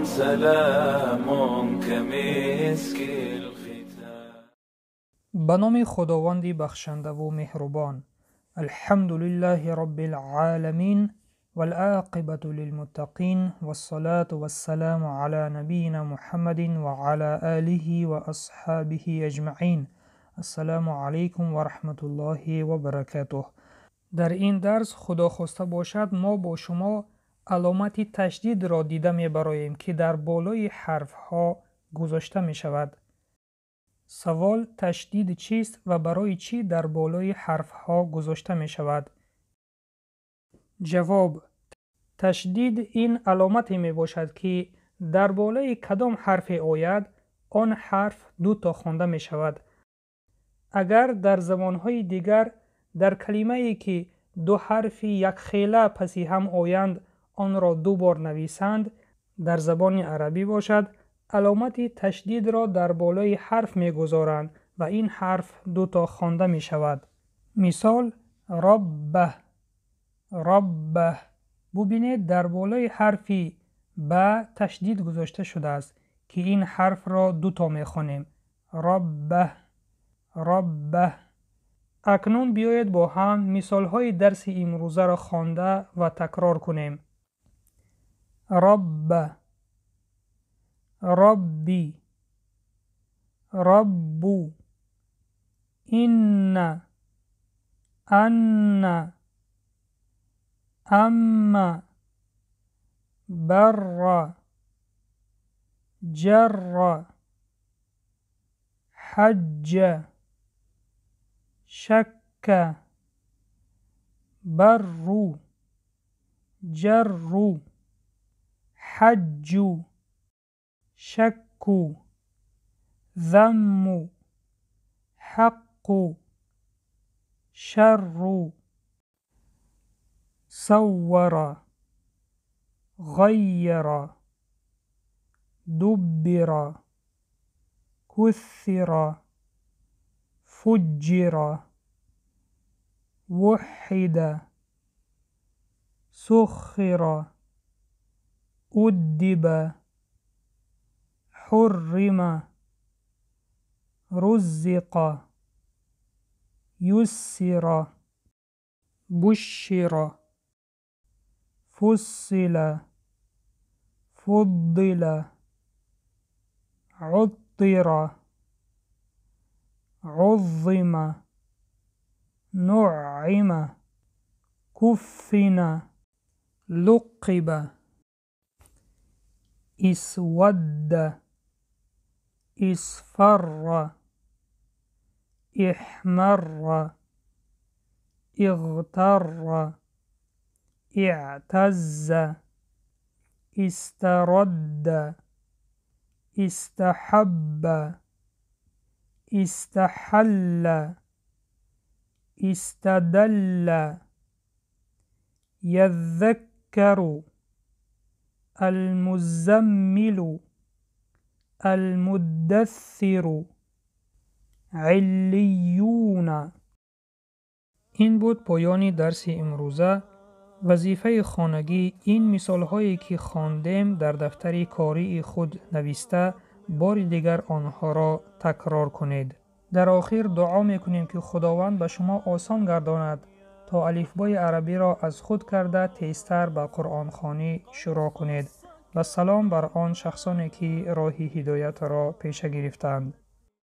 سلام كمسك الختام. Ба номи Худованди бахшандаву меҳрубон. Алҳамду лиллаҳи роббил оламин вал оқибату лилмуттақин вассалату вассаламу ала набийина Муҳаммадин ва ала олиҳи ва асҳобиҳи аҷмаин. Ассалому алайкум ва раҳматуллоҳи ва баракатуҳ. Дар ин дарс, Худо хоста бошад, мо бо шумо аломати ташдидро дида мебароем, ки дар болои ҳарфҳо гузошта мешавад. Савол: ташдид чист ва барои чӣ дар болои ҳарфҳо гузошта мешавад? Ҷавоб: ташдид ин аломате мебошад, ки дар болои кадом ҳарфе ояд, он ҳарф дуто хонда мешавад. Агар дар забонҳои дигар дар калимае, ки ду ҳарфи якхела паси ҳам оянд, онро ду бор нависанд, дар забони арабӣ бошад, аломати ташдидро дар болои ҳарф мегузоранд ва ин ҳарф дуто хонда мешавад. Мисол: роббаҳ, роббаҳ. Бубинед, дар болои ҳарфи ба ташдид гузошта шудааст, ки ин ҳарфро дуто мехонем. Роббаҳ, роббаҳ. Акнун биёед, бо ҳам мисолҳои дарси имрӯзаро хонда ва такрор кунем. Робба, робби, роббу, инна, анна, амма, барра, ҷарра, ҳаҷҷа, шакка, барру, ҷарру, ҳаҷҷу, шакку, замму, ҳаққу, шарру, саввара, ғайяра, дуббира, куссира, фуҷҷира, вуҳҳида, суххира, уддиба, ҳуррима, руззиқа, юссира, бушшира, фуссила, фуддила, уттира, гуззима, нуъима, куффина, луққиба, исвадда, исфарра, иҳмарра, иғтарра, иътазза, истарадда, истаҳабба, истаҳалла, истадалла, яззаккару, алмуззаммилу, алмуддассиру, иллиюна. Ин буд поёни дарси имрӯза. Вазифаи хонагӣ: ин мисолҳое, ки хондем, дар дафтари кории худ нависта, бори дигар онҳоро такрор кунед. Дар охир дуо мекунем, ки Худованд ба шумо осон гардонад, то алифбои арабиро аз худ карда, тезтар ба қуръонхонӣ шурӯъ кунед. Вассалом бар он шахсоне, ки роҳи ҳидоятро пеша гирифтаанд.